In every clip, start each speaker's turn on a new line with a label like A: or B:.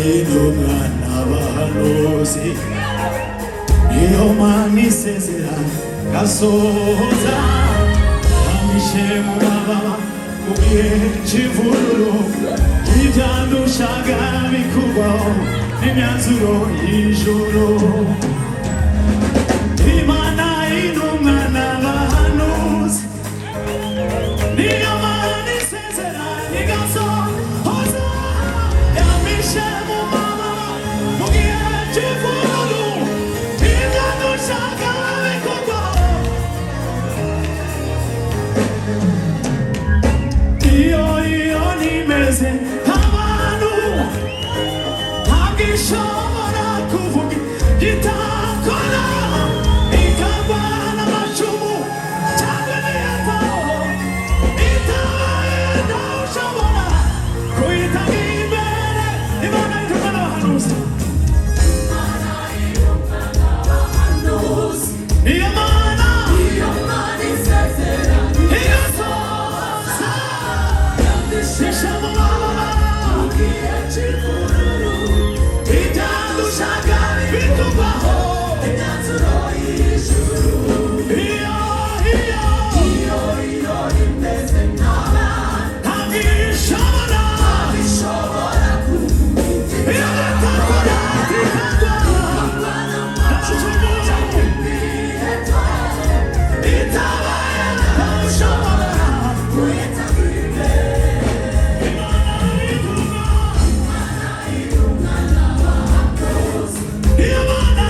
A: Intumwa n'abahanuzi, niyo Mana isezerana gasohoza. Yamishe mu mababa mu gihe c'imvururu, ivyandushaga bikurwaho n'imyanzuro y'ijuru. Imana intumwa n'abahanuzi, niyo Mana isezerana igasohoza. Yamishe mu mababa mu gihe c'imvururu, ivyandushaga bikurwaho. Iyo nimeze nk'abantu, ntabwo ishobora kuvuga itakora, ikagwana amacumu cyangwa imiheto. Itabaye ntawushobora kuyitanga imbere. Imana itumwa n'abahanuzi, iyo Mana igasohoza. Isha mu mababa ibyadushaka bituvaho. Iyo ntabwo ishobora, iyo itakora ikagwa amacumu, itabaye ntawushobora. Iyo Mana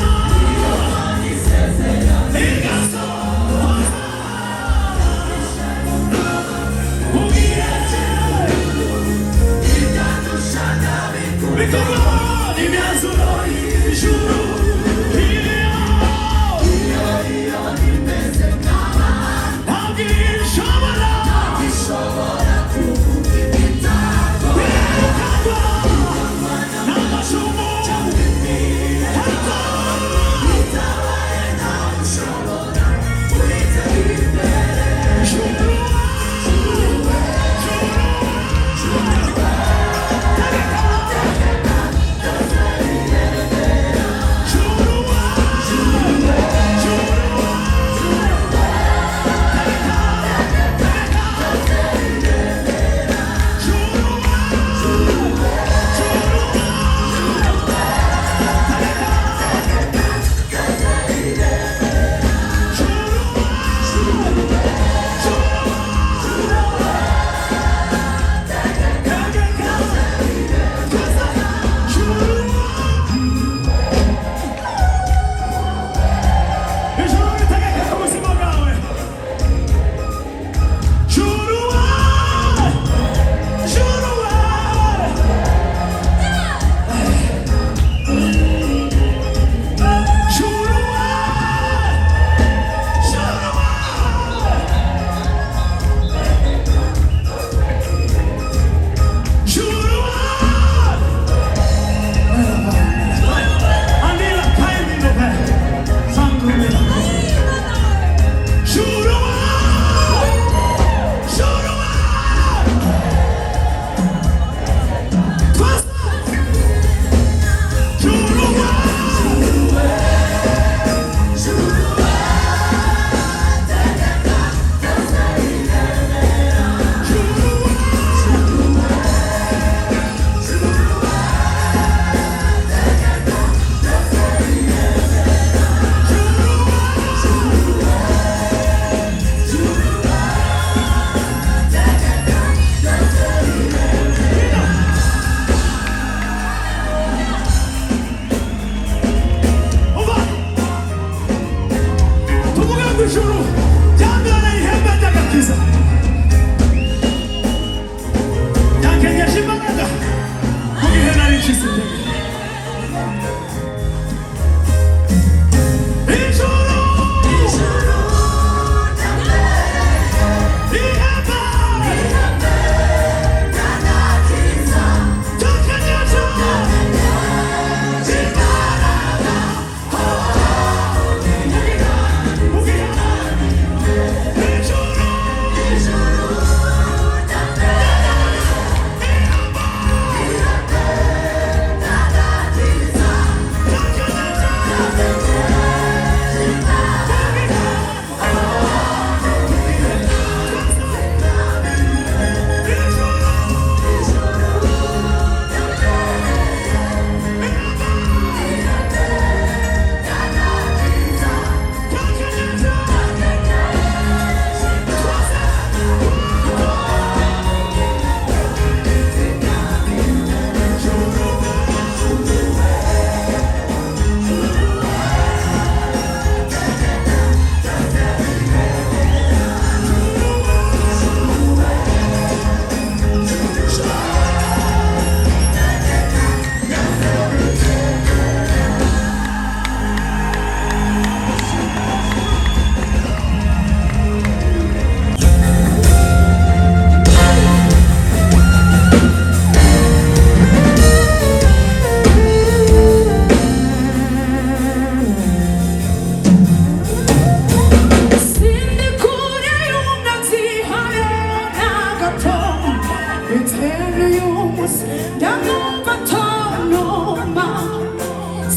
A: n'uyu munsi ndamwumva atonoma.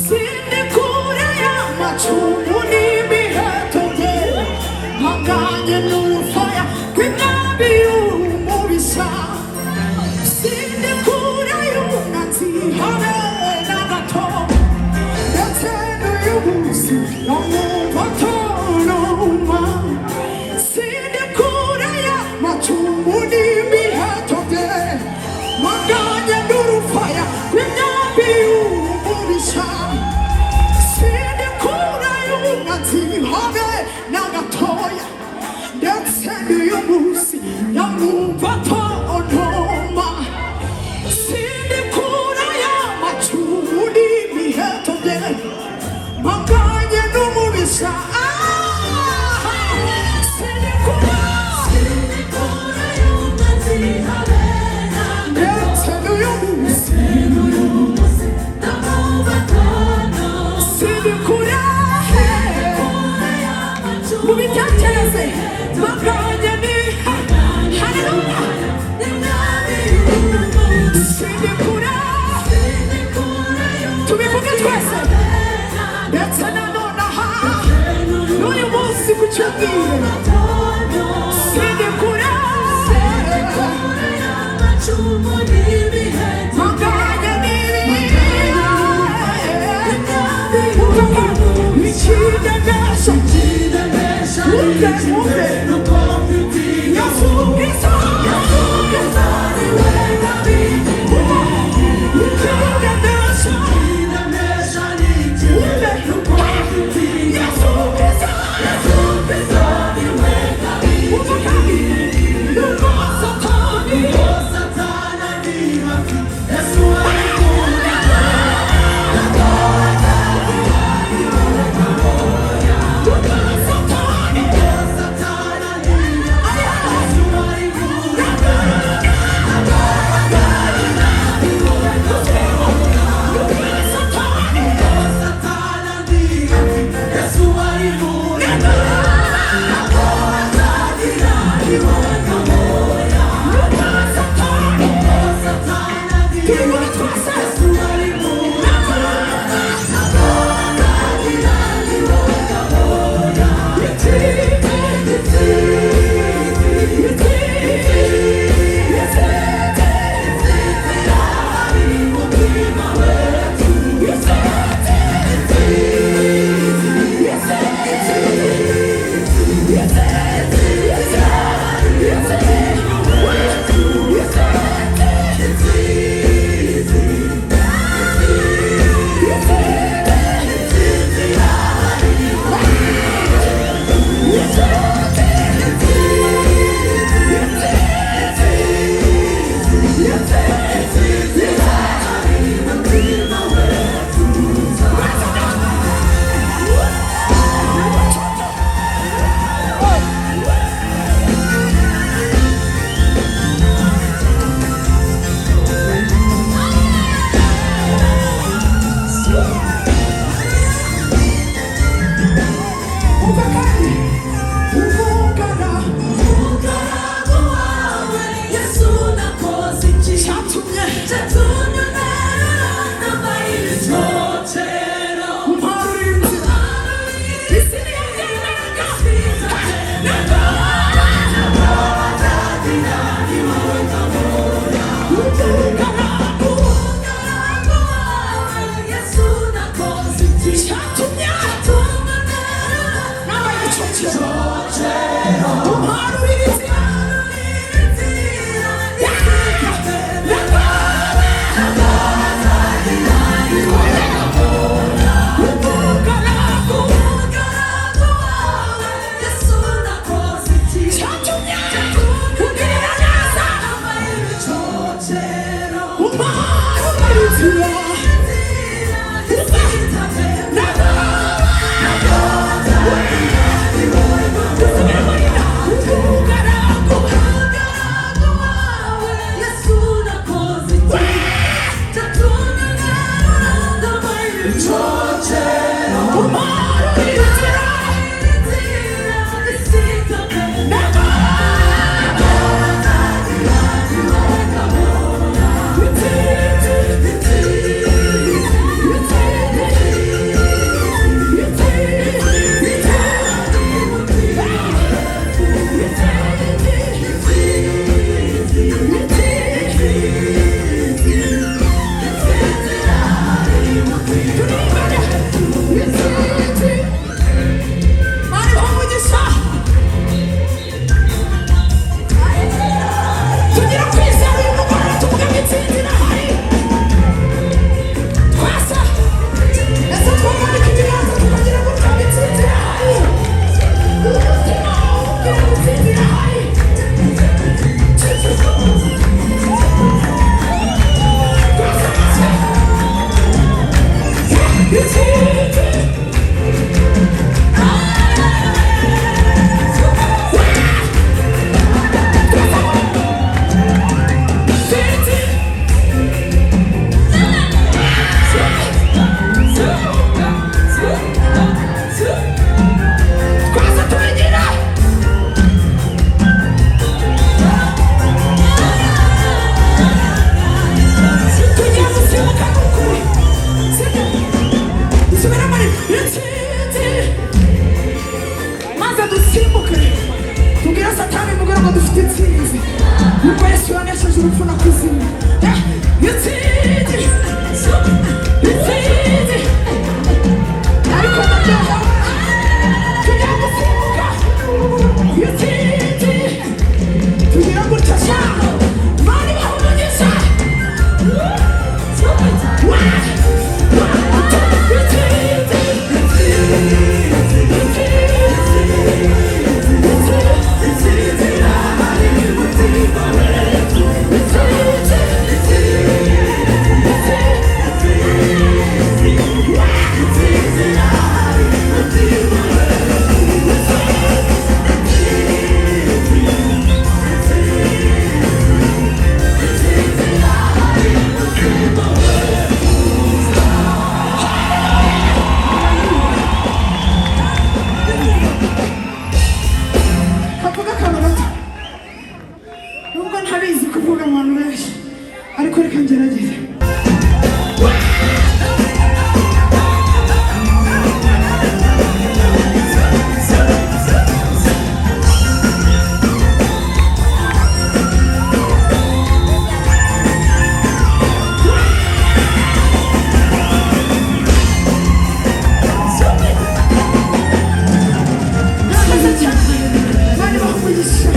A: Sindi kure y'amacumu n'imiheto ye, mpanganye n'urufaya rw'imyambi y'umubisha. Sindi kure y'umwanzi habe na gato, ndetse n'uyu munsi ndamwumva atonoma. Sindi kure y'amacumu n'imiheto ye, mpanganye n'urufaya rw'imyambi y'umubisha. Sindi kure y'umwanzi habe na gatoya, ndetse n'uyu munsi ndamwumva atontoma. Sindi kure y'amacumu n'imiheto bye, mpanganye n'umubisha. Sindi kure, ndetse n'uyu munsi sindi kure. Mubitekereze, mpanganye ni haleluya. Sindi kure, tubivuge twese, ndetse na nonaha n'uyu munsi ku cyumweru sindi kure, mpanganye n'ibi ikidendesha. Wumve, wumve. Yesu Kristo, ikidendesha. Wumve. Yesu Kristo, wumva kandi nuko Satani nuko Satani Satani nuko Satani tubivuge twese. Umva kandi umugara cyatumye umparura inzira isi niyo byemeraga. Umugaragu cyatumye nambaye ibicocero umparurira inzira. Umugaragu cyatumye ugirira neza umparurira inzira. Umugaragu umparurira inzira. Tugerageze. Murakoze cyane. Imana ibahe umugisha.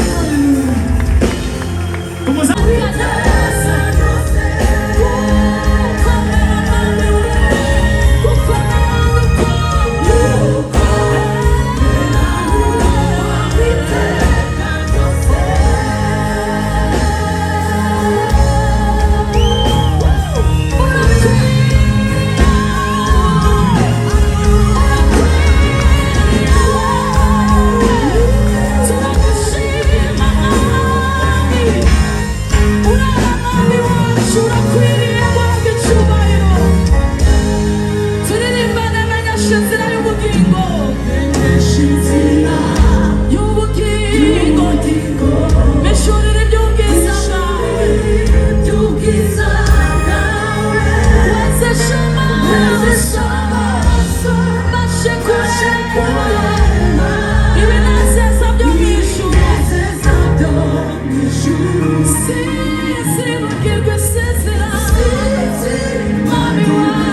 B: Ibinezeza byo mu ijuru Sinzibagirwa isezerano Mwami wanjye.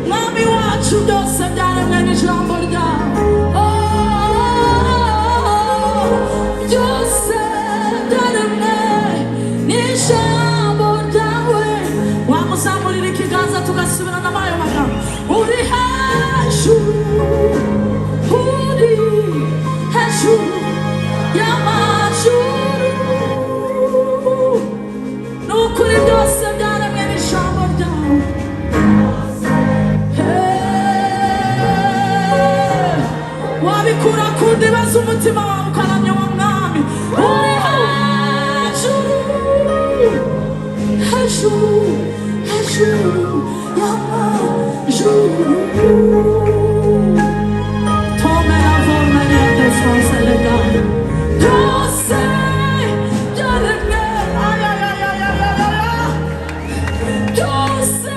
B: Mwami wacu byose byaremwe n'ijambo ryawe. Oh, byose byaremwe n'ijambo ryawe. Wamuzamurira ikiganza tugasubirana ayo magambo. Uri hejuru, uri hejuru y'amajuru. Ni ukuri byose byaremwe n'ijambo ryawe. Wabikura ku ndiba z'umutima wawe ukaramya uwo mwami uri hejuru, hejuru, hejuru y'amajuru. Tome la forme de France legale. Byose byaremwe, ay, ay, ay, ay, ay, ay, ay. Byose,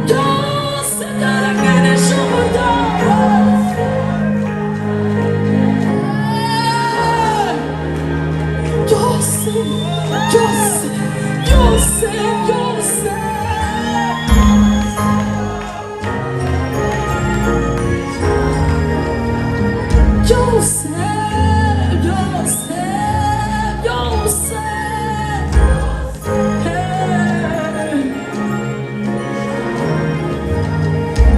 B: byose byaremwe n'ijambo ryawe. Byose, byose, byose, byose. Byose, byose, byose. Hey.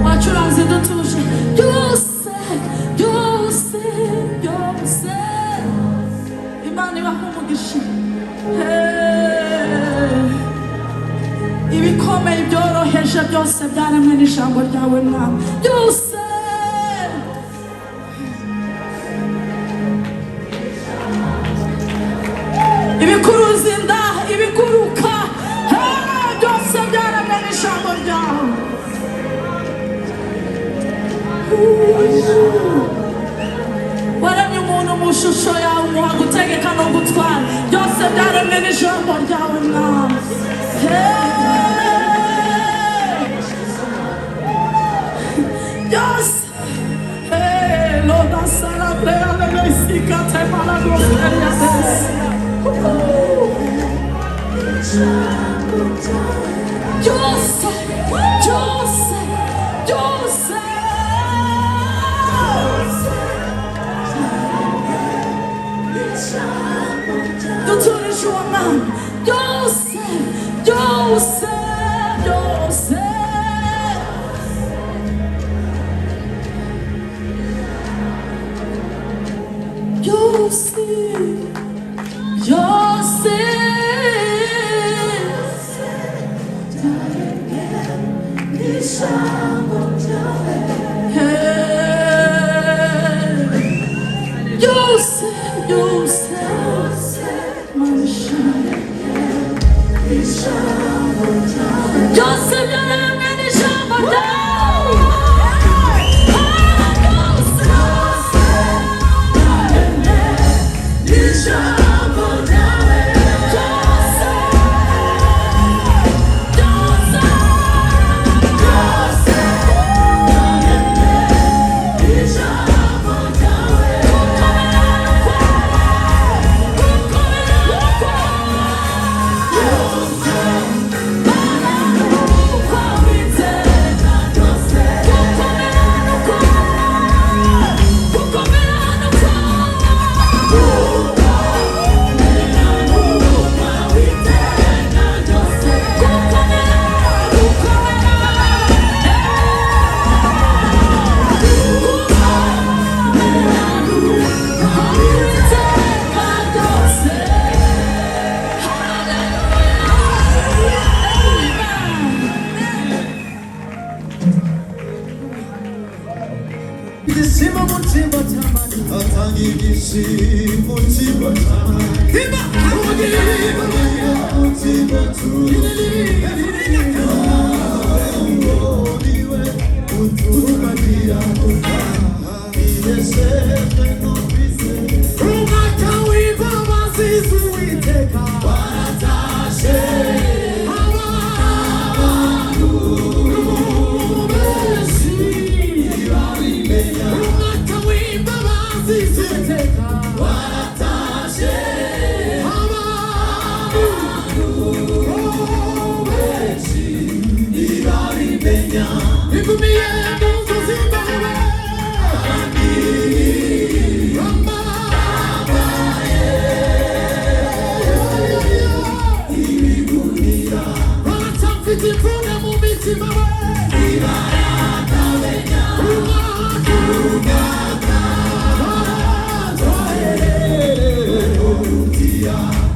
B: Bacuranze dutuje. Byose, byose, byose. Imana ibaha umugisha. Hey. Ibikomeye byoroheje byose byaremwe n'ijambo ryawe mwami. Byose. Ibikuruza inda, ibiguruka, hey, byose byaremwe n'ijambo ryawe. Waremye umuntu mu shusho yawe, umuha gutegeka no gutwara byose byaremwe n'ijambo ryawe, Mwami. Hey! Byose. Hey, Lord, asalabre, aleluya, temala, gloria. Byose, byose, byose. Duturije uwo Mwami byose, byose, byose. Byose, byose. Hey. Byose, byose, Mana. Byose byaremwe n'ijambo ryawe. Byose n'ijambo ryawe. Byose, byose, byose n'ijambo ryawe. Gukomera kwawe, gukomera kwawe.
C: Ibyishimo mu cyimbo cy'amani,
D: Atanga ibyishimo cyimbo cy'amani,
C: ubugingo
D: mu cyimbo cy'uwo utubagira gutaha biyeshejwe no kwizera.
C: Umwaka w'imbabazi z'Uwiteka
D: Waratashe.
C: Abantu benshi
D: ntibabimenya.
C: Umwaka w'imbabazi z'Uwiteka
D: Waratashe.
C: Abantu
D: benshi ntibabimenya.
C: Igumiye mu nzu z'imbabazi
D: Ibigunira
C: Baracyafite imvune mu mitima we
D: ntibarakamenya.
C: Umwaka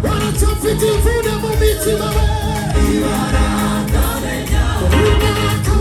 C: Baracyafite imvune mu mitima we
D: Ntibarakamenya.
C: Umwaka.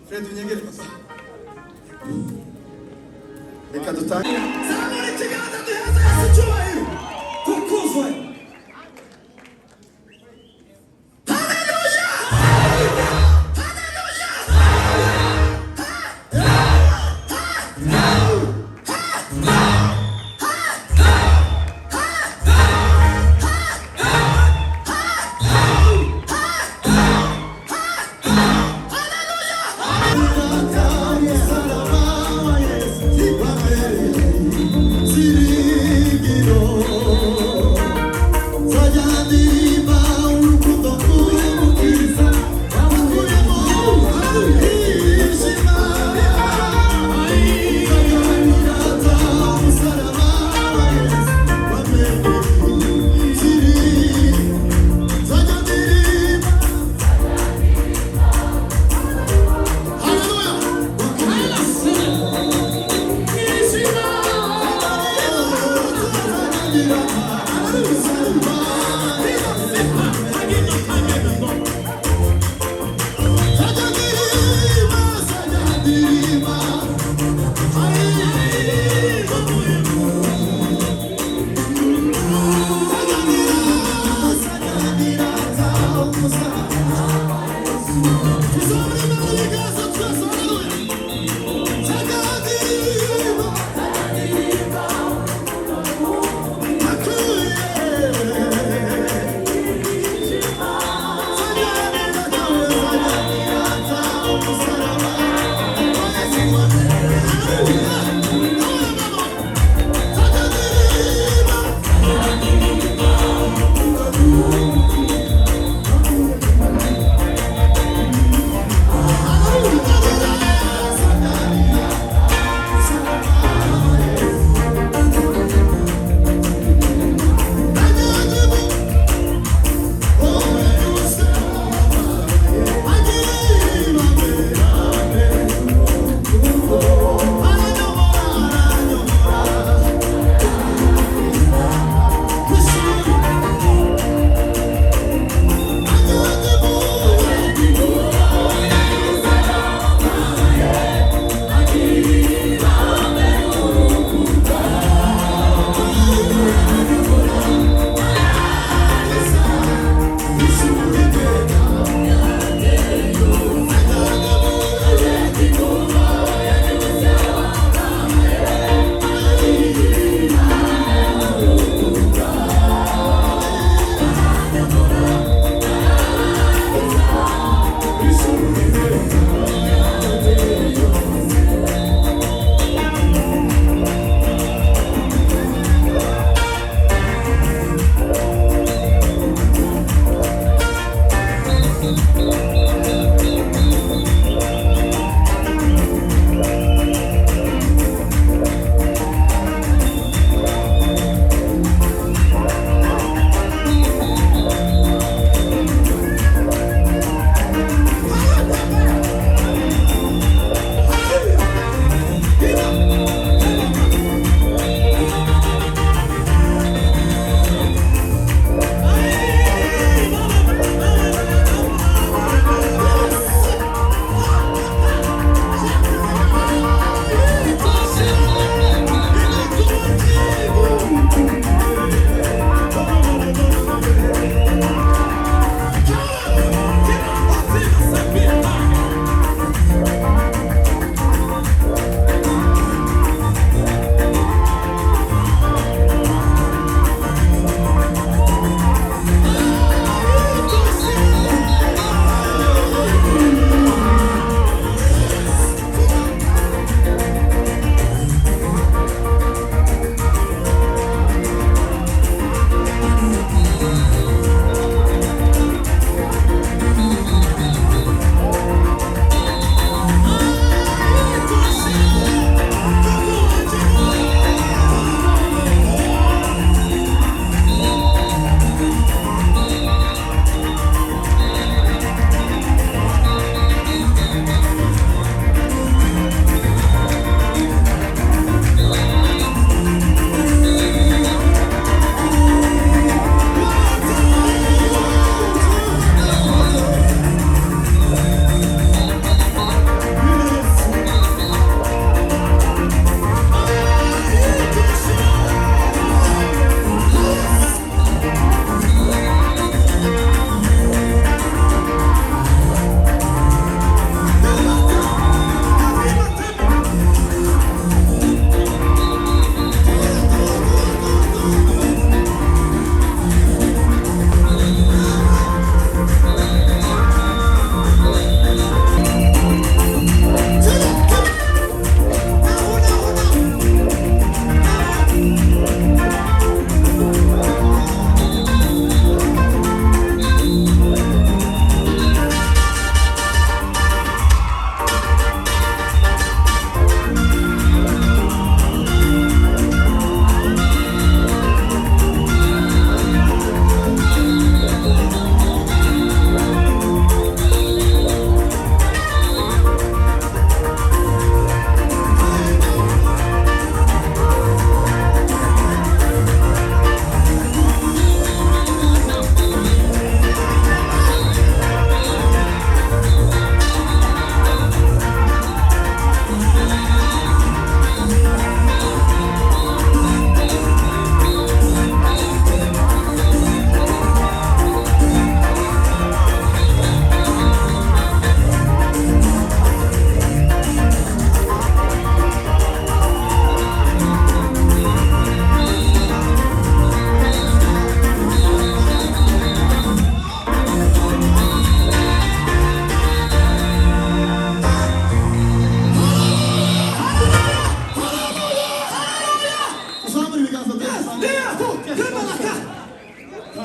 D: Fred unyegere papa. Reka dutange.
A: Zamura ikiganza duheze Yesu icyubahiro kukuzwe.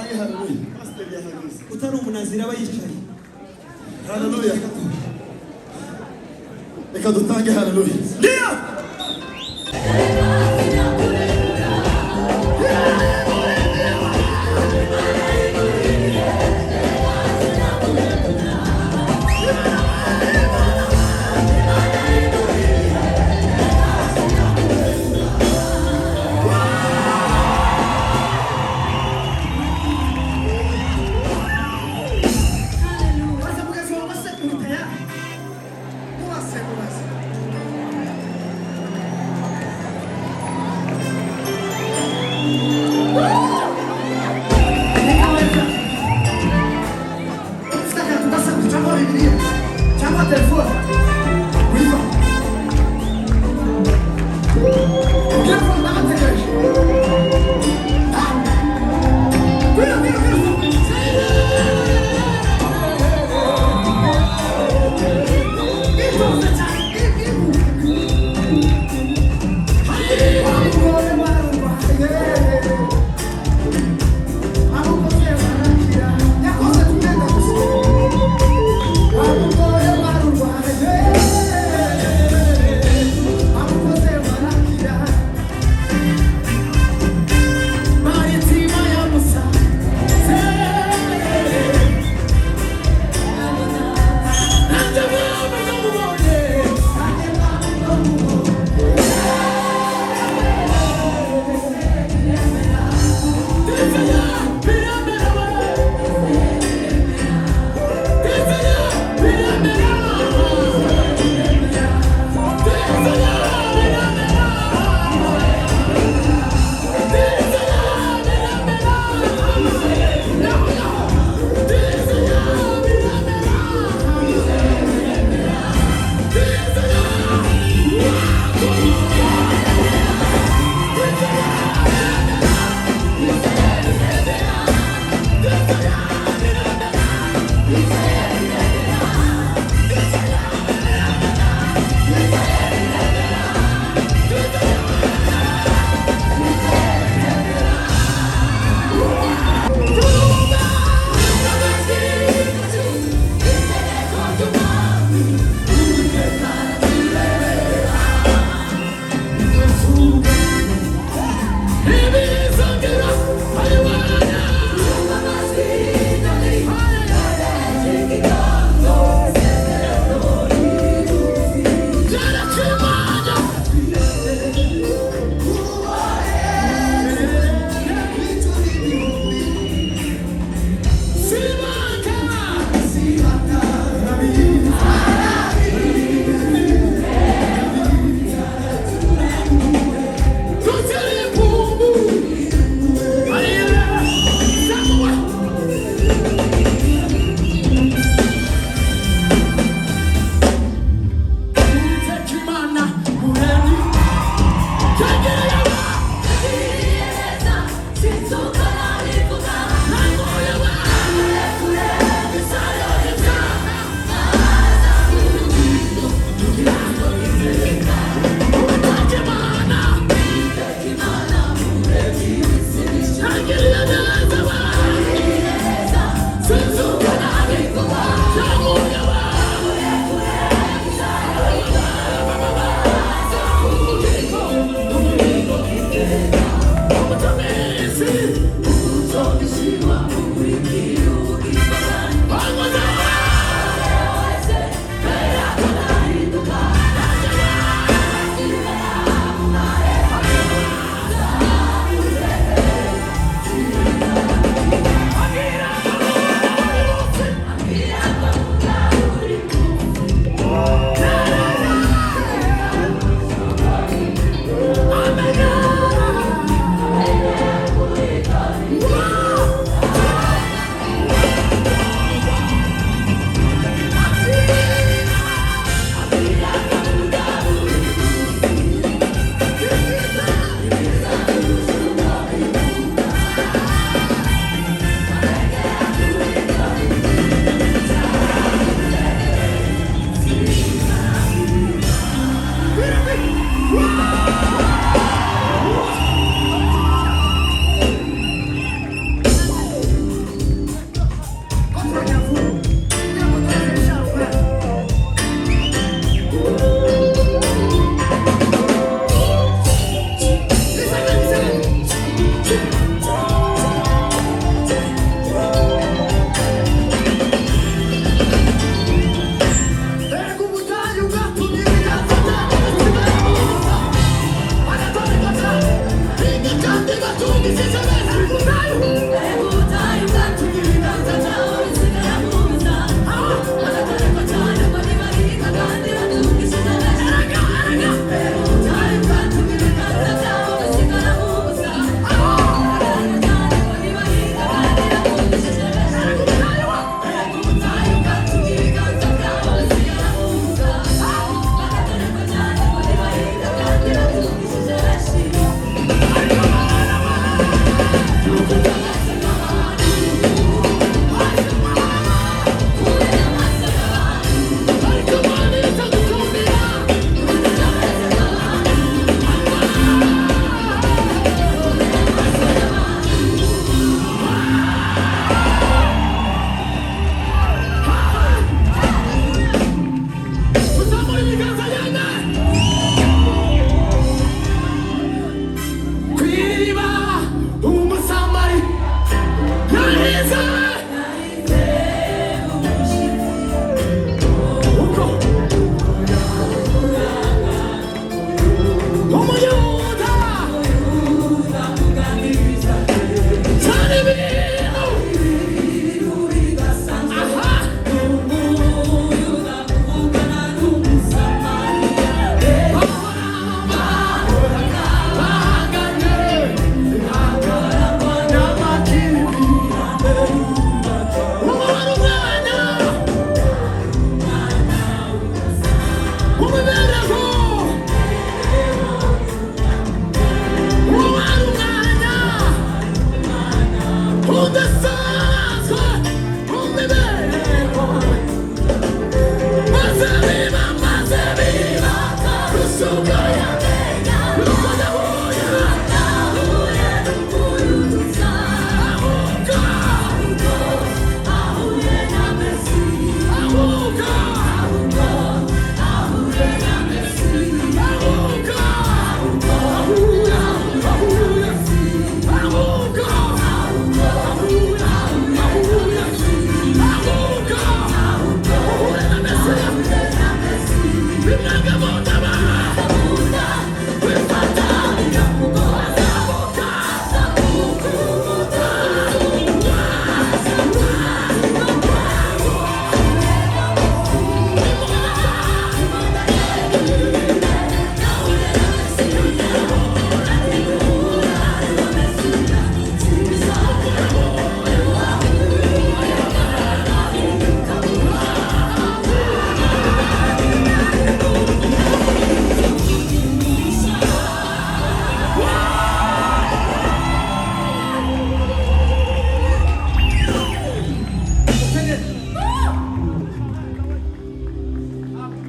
D: dutange haleluya. Pasiteri yahageze.
A: Utari umunazira aba yicaye.
D: Haleluya. Reka dutange haleluya.
A: Ndiyo.
C: Sasa mugenzi wawe se uri tayari? Mubaze, mubaze.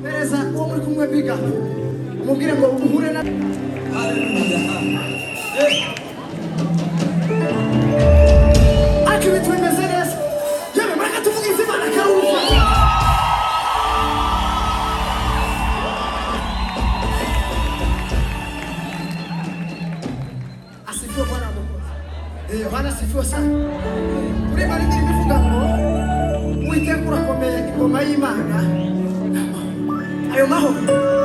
A: Pereza uwo muri kumwe biga umubwire ngo uhure na ariko ibintu bimeze neza yewe mureke tuvugize Imana akaruhuko. Asifiwe Bwana wa Mwokozi. Yohana asifiwe sana. Kuri mara indirimbo ivuga ngo Uwiteka urakomeye, ingoma y'Imana ayo mahoro.